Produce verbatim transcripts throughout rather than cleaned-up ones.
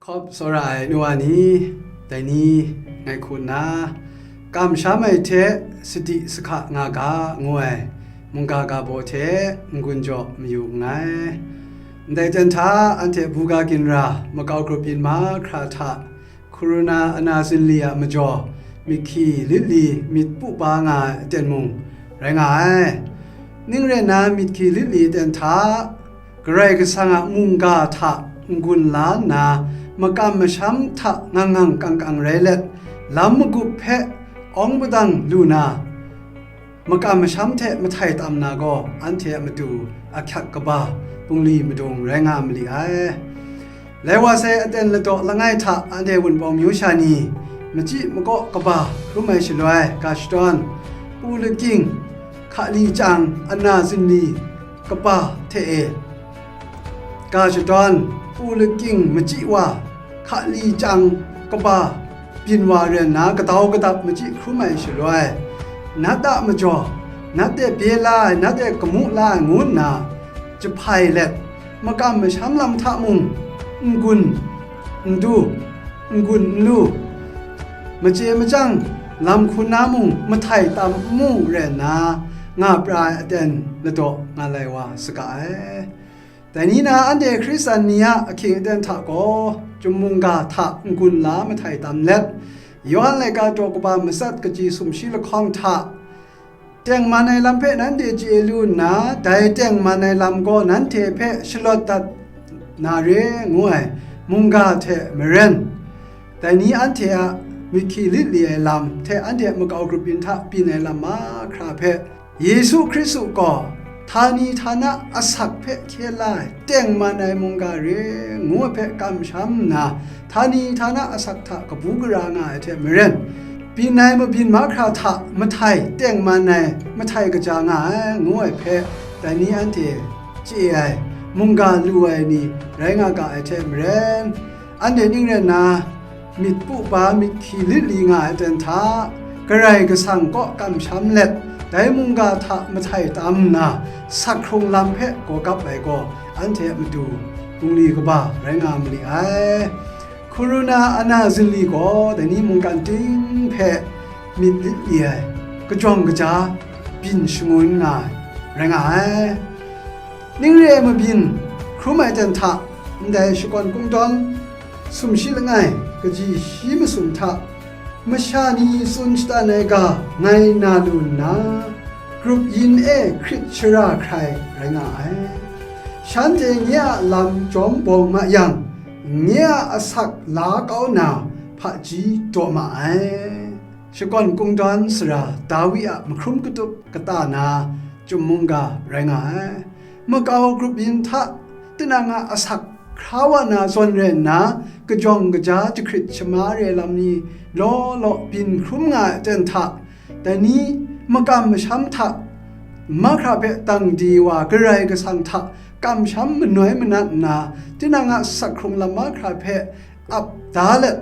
Hkawp tsawra ai nu wa ni, dai ni ngai hku nna, kamsham ai hte sadi sahka nga ga, ngu ai mungga ga baw hte n-gun jaw mayu nngai. Ndai ten hta anhte buga ginra makau grup yin mahkra hta, Corona ana zinli a majaw, myit hki lit li myit pu pa nga ai aten mung rai nga ai. Ning rai nna, myit hki lit li aten hta, Karai Kasang a mungga hta n-gun la nna, makam masham hta ngang ngang kang kang rai let, lam magup hpe awng padang lu na, makam masham hte mahtai tam na gaw, anhte a matu ahkyak kaba bungli madung rai nga mali ai. Lai wa sai, aten ladaw langai hta anhte Wunpawng myu sha ni, machyi makaw kaba hkrum ai shaloi, ga shadawn, pu lakying, hkali chyang, ana zinli kaba hte e, ga shadawn, pu lakying machyi wa, hkali chyang kaba byin wa rai nna, kadau kadap machyi hkrum ai shaloi, nat a majaw, nat e bye la ai, nat e kamu la ai, ngu nna jahpai let, makam masham lam hta mung n-gun n du, n-gun n lu, machye machyang lam hkun na mung mahtai tam n mu rai nna, nga pra ai aten ladaw nga lai wa saga ai. Dai ni na anhte Hkristan ni a ahkying aten hta gaw, chyum mungga hta n-gun la mahtai tam let, Yawhan laika daw kaba matsat kaji sumshi lahkawng hta, tengman ai lam hpe nanhte chye lu nna, dai tengman ai lam gaw nanhte hpe shalawt dat na re, ngu ai mungga hte maren, dai ni anhte a myit hki lit li ai lam hte anhte makau grup yin hta byin ai lam mahkra hpe, Yesu Hkristu gaw htani htana asak hpe hkye la ai tengman ai mungga re, ngu ai hpe kamsham nna, htani htana asak hta kabu gara nga ai hte maren, byin ai mabyin mahkra hta mahtai tengman ai mahtai kaja nga ai, ngu ai hpe dai ni anhte chye ai, mungga lu ai ni rai nga ga ai hte maren, anhte ning rai nna, myit pu pa myit hki lit li nga ai aten hta, Karai Kasang kaw kamsham let, dai mungga hta mahtai tam nna, sak hkrung lam hpe gaw gap ai gaw, anhte a matu bungli kaba rai nga ma li ai. Corona ana zinli gaw dai ni mungkan ting hpe myit lit li ai, kajawng kaja byin shangun nga ai, rai nga ai. Ning re ai mabyin hkrum ai ten hta, ndai shakawn kungdawn sumshi langai kaji shi masum hta, masha ni tsun shatan ai ga ngai na lu nna, grup yin e hkrit shara hkrai rai nga ai. Shanhte nye a lam jawm bawng ma yang, nye a asak la kau na hpaji daw ma ai. Shakawn kungdawn sara Dawi a mahkrum katup kata na chyum mungga rai nga ai. Makau grup yin hta tinang a asak hkra wa na zawn rai nna, kajawng kaja jahkrit shama re lam ni law law byin hkrum nga ai aten hta, dai ni makam masham hta mahkra hpe dang di wa Karai Kasang hta kamsham manoi manat nna, tinang a sak hkrung lam mahkra hpe ap da let,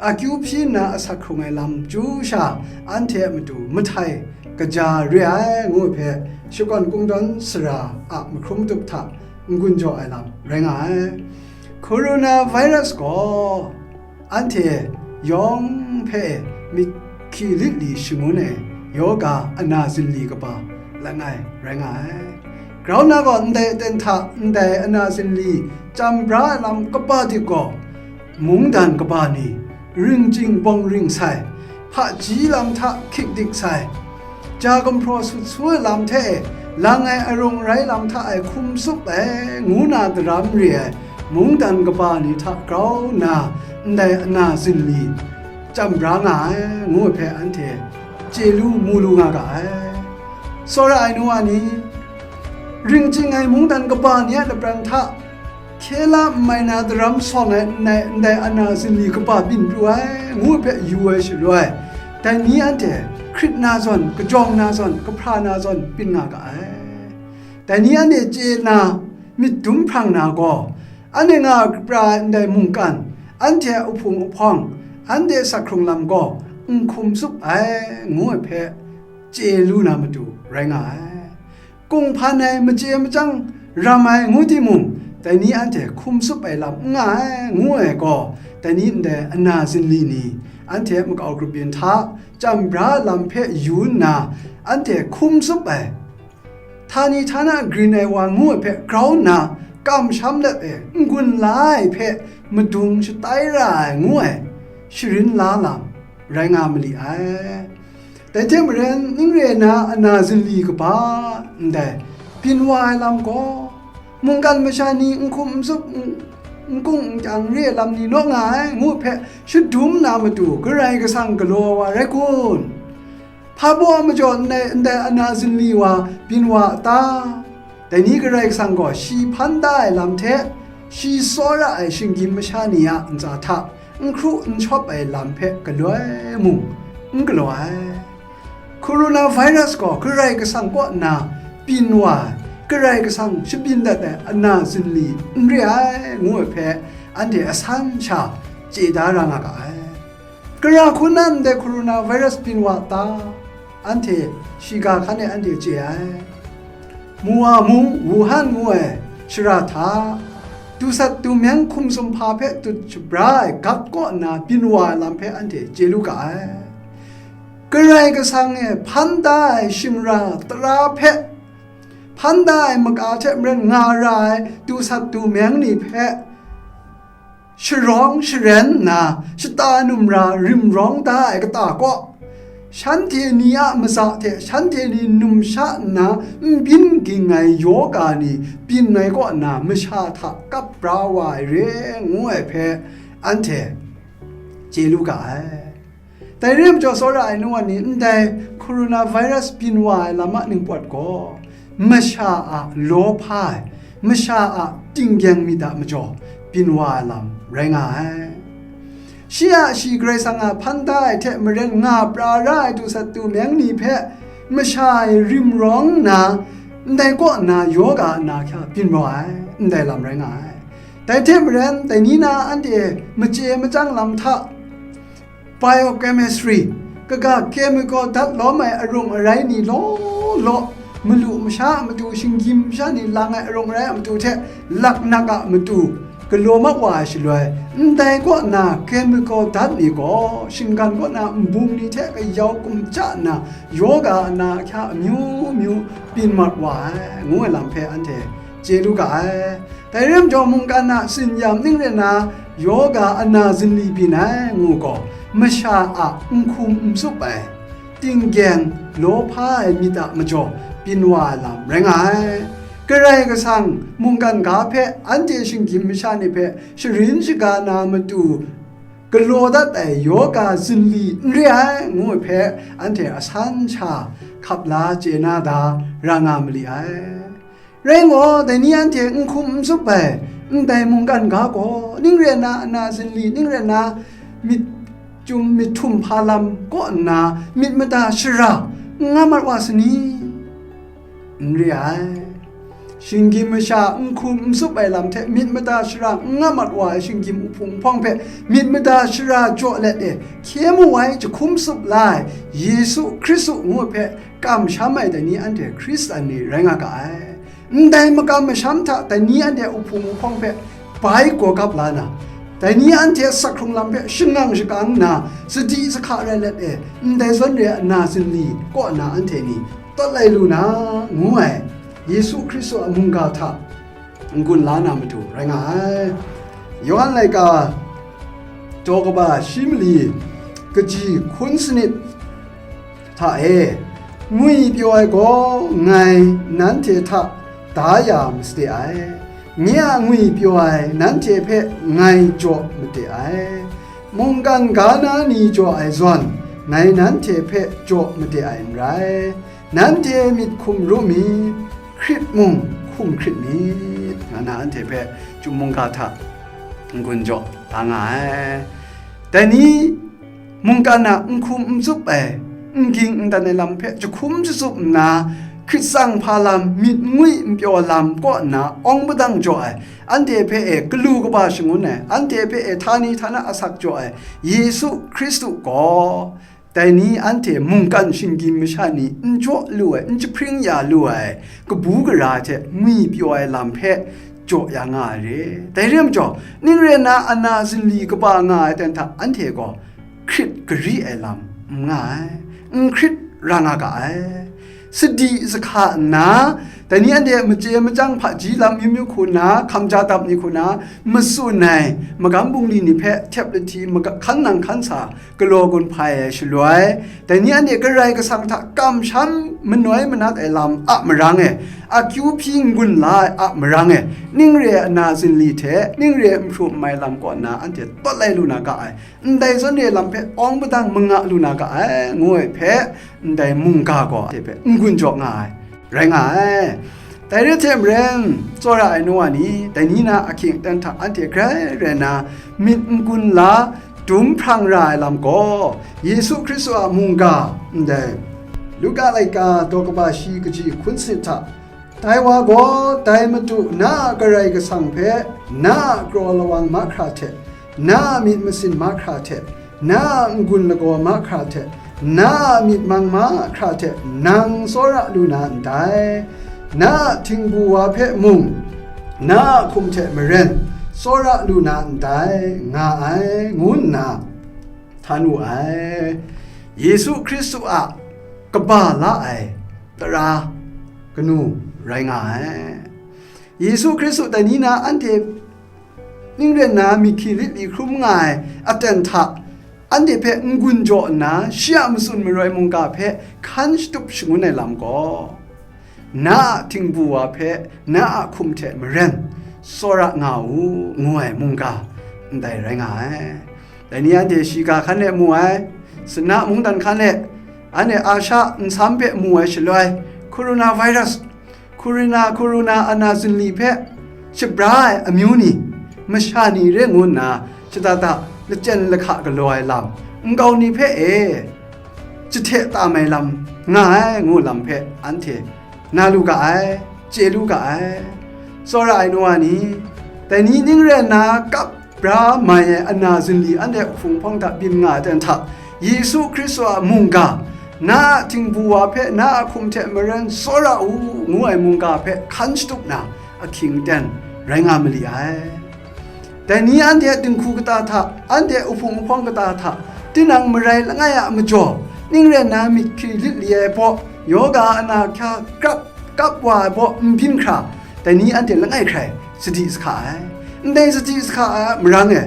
akyu hpyi nna asak hkrung ai lam chyu sha, anhte a matu mahtai kaja re ai, ngu ai hpe shakawn kungdawn sara a mahkrum tup hta n-gun jaw ai lam rai nga ai. Corona virus gaw anhte yawng hpe myit hki lit li shangun ai yoga ana zinli kaba langai rai nga ai. Grau na gaw ndai aten hta ndai ana zinli chyam bra ai lam kaba dik gaw, mungdan kaba ni, ring chying bawng ring sai, hpaji lam hta hkyit dik sai, ja gumhpraw sut su ai lam hte e, lang ai arung rai lam hta e hkum tsup ai, ngu na daram re ai mungdan kaba ni hta grau nna ndai ana zinli chyam bra nga ai, ngu ai hpe anhte chye lu mu lu nga ga ai. Tsawra ai nu wa ni, ring chying ai mungdan kaba ni a lapran hta hkye la n mai na daram sawng ai ndai, ndai ana zinli kaba byin pru ai, ngu ai hpe yu ai shaloi, dai ni anhte hkrit na zawn, kajawng na zawn, kahpra na zawn byin nga ga ai. Dai ni anhte chye na, myit dum hprang na gaw, anhte nga pra ai ndai mungkan, anhte a uhpung uhpawng, anhte sak hkrung lam gaw n hkum tsup ai, ngu ai hpe chye lu na matu rai nga ai. Kunghpan ai machye machyang ram ai ngu timung, Dai ni anhte hkum tsup ai lam n nga ai, ngu ai gaw, dai ni ndai ana zinli ni anhte makau grup yin hta, chyam bra lam hpe yu nna, anhte hkum tsup ai, htani htana grin ai wa ngu ai hpe grau nna, kamsham let e n-gun la ai hpe madung shatai ra ai ngu ai, sharin la lam rai nga ma li ai. Dai hte maren, ning re na ana zinli kaba ndai byin wa ai lam gaw, mungkan masha ni n hkum n tsup, n kung n kyang re ai lam ni naw nga ai, ngu hpe shadum na matu Karai Kasang galaw wa rai kun? Hpa baw a majaw ndai, ndai ana zinli wa byin wa a ta? Dai ni Karai Kasang gaw shi hpan da ai lam hte, shi tsawra ai shinggyim masha ni a ntsa hta n hkru n shawp ai lam hpe galoi mung n galaw ai. Coronavirus gaw Karai Kasang kaw nna byin wa ai, Karai Kasang shabyin dat ai ana zinli n re ai, ngu ai hpe anhte asan sha chye da ra nga ga ai. Gara hku na ndai coronavirus byin wa ta? Anhte shiga hkan e anhte chye ai. Mu wa mung, Wuhan ngu ai shara hta, dusat dumeng hkum sumhpa hpe tut shabra ai gat kaw nna byin wa ai lam hpe anhte chye lu ga ai. Karai Kasang e hpan da ai shingran tara hpe, hpan da ai maka hte maren nga ra ai dusat dumeng ni hpe sharawng sharen nna, shata numra rimrawng da ai kata kaw, shanhte ni a matsa hte shanhte ni numsha nna n byin ging ai yawga ni byin ai kaw nna masha hta kap bra wa ai re, ngu ai hpe anhte chye lu ga ai. Dai re ai majaw, tsawra ai nu wa ni, ndai coronavirus byin wa ai lam a ningpawt gaw, masha a lawhpa ai, masha a tinggyeng myit a majaw byin wa ai lam rai nga ai. Shi a shi Karai Kasang a hpan da ai hte maren nga pra ra ai dusat dumeng ni hpe masha e rimrawng nna, ndai kaw nna yawga ana hkya byin wa ai, ndai lam rai nga ai. Dai hte maren, dai ni na anhte machye machyang lam hta, biochemistry, kaga chemical dat lawm ai arung arai ni law law, malu masha a matu, shinggyim masha ni lang ai arung arai a matu hte laknak a matu galaw mat wa ai shaloi, ndai kaw na chemical dat ni gaw shinggan kaw na nbung ni hte kayau kumcha nna, yawga ana ahkya amyu myu byin mat wa ai, ngu ai lam hpe anhte chye lu ga ai. Dai re ai majaw, mungkan a tsin-yam ning rai na, yawga ana zinli byin ai ngu gaw, masha a n hkum n tsup ai, tinggyeng lawhpa ai myit a majaw byin wa ai lam rai nga ai. Karai Kasang mungkan ga hpe anhte shinggyim masha ni hpe sharin shaga na matu galaw dat ai yawga zinli n re ai, ngu ai hpe anhte asan sha hkap la chye na da ra nga ma li ai. Rai ngai, dai ni anhte n hkum n tsup ai ndai mungkan ga gaw, ning rai na, ana zinli ning rai na, myit chyum myit htum hpa lam kaw nna myit mada shara n nga mat wa sa ni? N re ai. Shinggyim masha n hkum n tsup ai lam hte myit mada shara n nga mat wa ai shinggyim uhpung nhpawng hpe myit mada shara jaw let e, hkye mu ai, jahkum tsup la ai Yesu Hkristu ngu ai hpe kamsham ai dai ni anhte Hkristan ni rai nga ga ai. Ndai makam masham hta dai ni anhte uhpung uhpawng hpe bai gawgap la na, dai ni anhte asak hkrung lam hpe shangang shakang nna, sadi sahka rai let e, ndai zawn re ai ana zinli kaw na anhte ni tawt lai lu na, ngu ai Yesu Hkristu a mungga hta n-gun la na matu rai nga ai. Yawhan laika daw kaba shi mali kaji hkun sanit hta e, ngwi pyaw ai gaw ngai nanhte hta da ya masade ai, nye a ngwi pyaw ai nanhte hpe ngai jaw made ai, mungkan ga na ni jaw ai zawn, ngai nanhte hpe jaw made ai n rai. Nanhte myit hkum ru mi, hkrit mung hkum hkrit myit, nga na anhte hpe chyum mungga hta n-gun jaw da nga ai. Dai ni mungkan a n hkum n tsup ai, n ging n dan ai lam hpe jahkum jatsup nna, hkrit tsang hpa lam, myit n ngwi n pyaw lam kaw nna awng padang jaw ai, anhte hpe e galu kaba shangun ai, anhte hpe e htani htana asak jaw ai Yesu Hkristu gaw, dai ni anhte mungkan shinggyim masha ni n jaw lu ai, n jahpring ya lu ai kabu gara hte ngwi pyaw ai lam hpe jaw ya nga ai re. Dai re ai majaw, ning rai nna ana zinli kaba nga ai ten hta anhte gaw hkrit gari ai lam n nga ai, n hkrit ra nga ga ai. Sadi sahka nna, dai ni anhte machye machyang hpaji lam myu myu hku nna, hkamja dap ni hku nna, matsun ai magam bungli ni hpe htep lahti maga-, hkan nang hkan sa galaw gun hpai ai shaloi, dai ni anhte Karai Kasang hta kamsham manoi manat ai lam a marang e, akyu hpyi n-gun la ai a marang e, ning re ai ana zinli hte ning re ai nhpru nmai lam kaw nna anhte tawt lai lu na ga ai, ndai zawn re ai lam hpe awng padang manga lu na ga ai, ngu ai hpe, ndai mungga gaw anhte hpe n-gun jaw nga ai, rai nga ai. Dai re hte maren, tsawra ai nu wa ni, dai ni na ahkying aten hta anhte grai rai nna, myit n-gun la, dum hprang ra ai lam gaw, Yesu Hkristu a mungga, ndai Luka laika daw kaba shi kaji hkun sanit hta, dai wa gaw, dai Madu na a Karai Kasang hpe, na a kraw lawang mahkra hte, na a myit masin mahkra hte, na a n-gun lagaw mahkra hte, na a myit mang mahkra hte, nang tsawra lu na ndai, na a htingbu wa hpe mung, na a hkum hte maren, tsawra lu na ndai, nga ai, ngu nna htan wu ai. Yesu Hkristu a kaba la ai tara kanu rai nga ai. Yesu Hkristu dai ni na anhte ning rai nna myi hkri lit li hkrum nga ai aten hta, anhte hpe n-gun jaw nna, shi a matsun maroi mungga hpe hkan shatup shangun ai lam gaw, na a htingbu wa hpe na a hkum hte maren tsawra nga u, ngu ai mungga ndai rai nga ai. Dai ni anhte shiga hkan e mu ai, sana mungdan hkan e, anhte Asha nsam hpe mu ai shaloi, coronavirus, corona, corona ana zinli hpe shabra ai amyu ni, masha ni re ngu nna, shada da lachyen lahka galaw ai lam, nkau ni hpe e, jahte tam ai lam nga ai ngu lam hpe anhte na lu ga ai, chye lu ga ai. Tsawra ai nu wa ni, dai ni ning rai nna kap bra mai ai ana zinli anhte hpung hpawng hta byin nga ai ten hta, Yesu Hkristu a mungga, na a htingbu wa hpe na a hkum hte maren tsawra u, ngu ai mungga hpe hkan shatup na ahkying ten rai nga ma li ai. Dai ni anhte dinghku kata hta, anhte uhpung uhpawng kata hta, tinang marai langai a majaw, ning rai nna myi hkri lit li ai baw, yoga ana hkya grap kap wa ai baw n byin hkra, dai ni anhte langai hkrai sadi sahka ai. Ndai sadi sahka ai a marang e,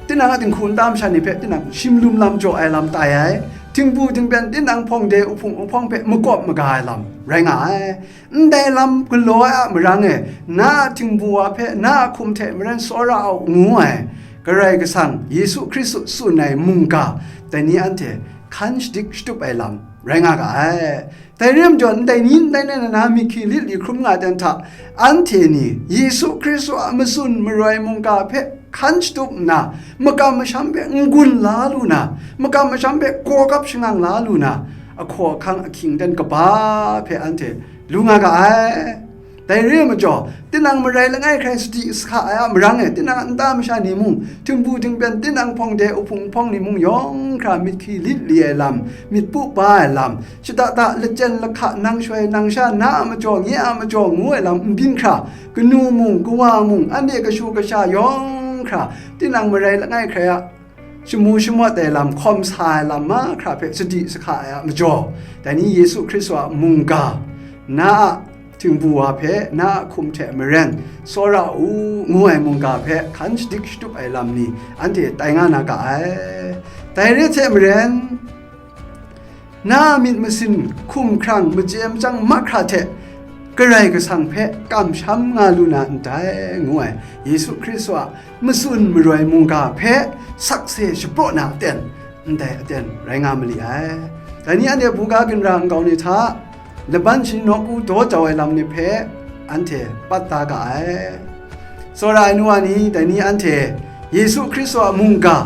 tinang a dinghku nta masha ni hpe tinang shimlum lam jaw ai lam tai ai, htingbu htingben tinang hpawng de uhpung uhpawng hpe makawp maga ai lam rai nga ai. Ndai lam galaw ai a marang e, na a htingbu wa hpe na a hkum hte maren tsawra au, ngu ai, Karai Kasang, Yesu Hkristu tsun ai mungga, dai ni anhte hkan shadik shatup ai lam rai nga ga ai. Dai re ai majaw, ndai ni ndai nai na na myi hkri lit li hkrum nga ai ten hta, anhte ni Yesu Hkristu a matsun maroi mungga hpe hkan shatup nna, makam masham hpe n-gun la lu na, makam masham hpe gawgap shangang la lu na, ahkaw ahkang ahkying ten kaba hpe anhte lu nga ga ai. Dai re ai majaw, tinang marai langai hkrai sadi sahka ai a marang e, tinang a nta masha ni mung, htingbu htingben, tinang hpawng de uhpung hpawng ni mung, yawng hkra myi hkri lit li ai lam, myit pu pa ai lam, shada da lachyen lahka nang shoi nang sha na a majaw nye a majaw ngu ai lam n byin hkra, kanu mung, kawa mung, anhte kashu kasha yawng hkra, tinang marai langai hkrai a shamu shamawt ai lam, hkawm sa ai lam mahkra hpe sadi sahka ai a majaw, dai ni Yesu Hkristu a mungga, na a htingbu wa hpe na a hkum hte maren tsawra u, ngu ai mungga hpe hkan shadik shatup ai lam ni anhte tai nga na ga ai. Dai re hte maren, na a myit masin hkum hkrang machye machyang mahkra hte Karai Kasang hpe kamsham nga lu na ndai, ngu ai Yesu Hkristu a matsun maroi mungga hpe sakse shapraw na aten, ndai aten rai nga ma li ai. Dai ni anhte buga ginra nkau ni hta, laban shi nawku daw jau ai lam ni hpe anhte pat da ga ai. Tsawra ai nu wa ni, dai ni anhte Yesu Hkristu a mungga,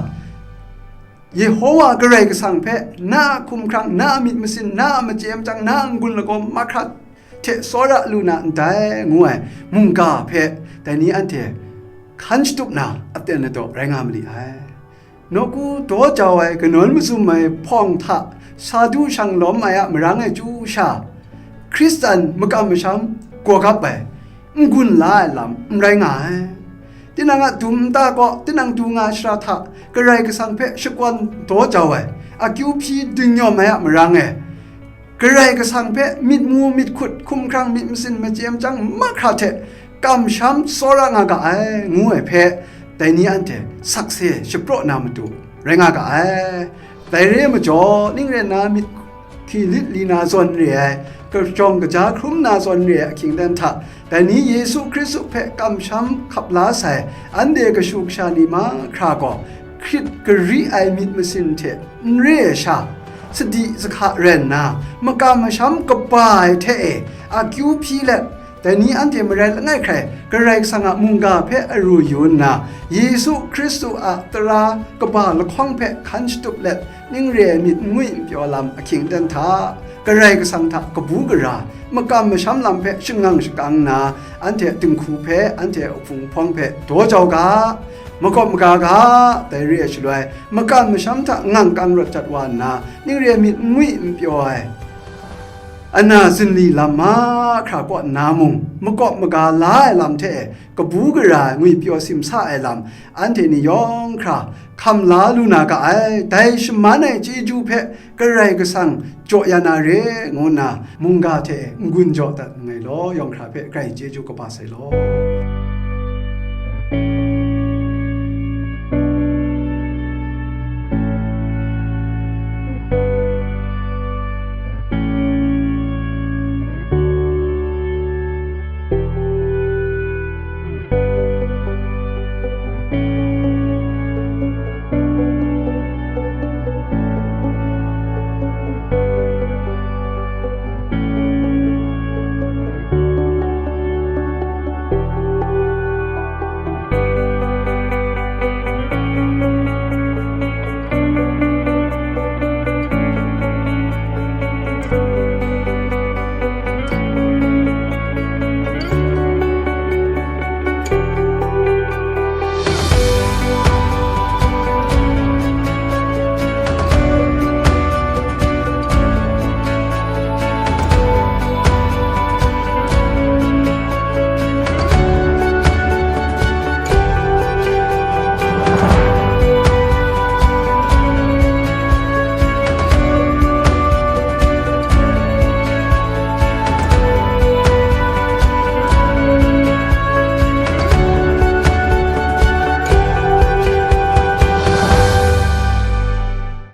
Yehowa Karai Kasang hpe na a hkum hkrang, na a myit masin, na a machye machyang, na a n-gun lagaw mahkra hte tsawra lu na ndai, ngu ai mungga hpe dai ni anhte hkan shatup na aten ladaw rai nga ma li ai. Nawku daw jau ai, kanawn mazum ai hpawng hta sa du shang lawm ai a marang e chyu sha, Hkristan makam masham gaw gap ai, n gun la ai lam n rai nga ai. Tinang a dum nta kaw, tinang du nga shara hta Karai Kasang hpe shakawn daw jau ai, akyu hpyi dingnyawm ai a marang e, Karai Kasang hpe myit mu myit hkut, hkumhkrang myit masin machyem chyang mahkra hte kamsham tsawra nga ga ai, ngu ai hpe, dai ni anhte sakse shapraw na matu rai nga ga ai. Dai re ai majaw, ning rai nna myit hki lit li na zawn re ai, kajawng kaja hkrum na zawn re ai ahkying dan hta, dai ni Yesu Hkristu hpe kamsham hkap la sai, anhte kashu kasha ni mahkra gaw, hkrit gari ai myit masin hte n re ai sha, sadi sahka rai nna, makam masham kaba ai hte e, akyu hpyi let, dai ni anhte marai langai hkrai Karai Kasang a mungga hpe aru yu nna, Yesu Hkristu a tara kaba lahkawng hpe hkan shatup let, ning re ai myit n ngwi n pyaw lam ahkying aten hta, Karai Kasang hta kabu gara, makam masham lam hpe shangang shakang nna, anhte dinghku hpe, anhte a hpung hpawng hpe daw jau ga, makawp maga ga, dai re ai shaloi, makam masham hta ngang kang rawt jat wa nna, ning re ai myit n ngwi n pyaw ai, ana zinli lam mahkra kaw nna mung, makawp maga la ai lam hte e, kabu gara ai ngwipyaw simsa ai lam, anhte ni yawng hkra hkam la lu na ga ai. Dai shaman ai chyeju hpe Karai Kasang jaw ya na re, ngu nna mungga hte n-gun jaw dat nngai law, yawng hkra hpe Karai chyeju kaba sai law.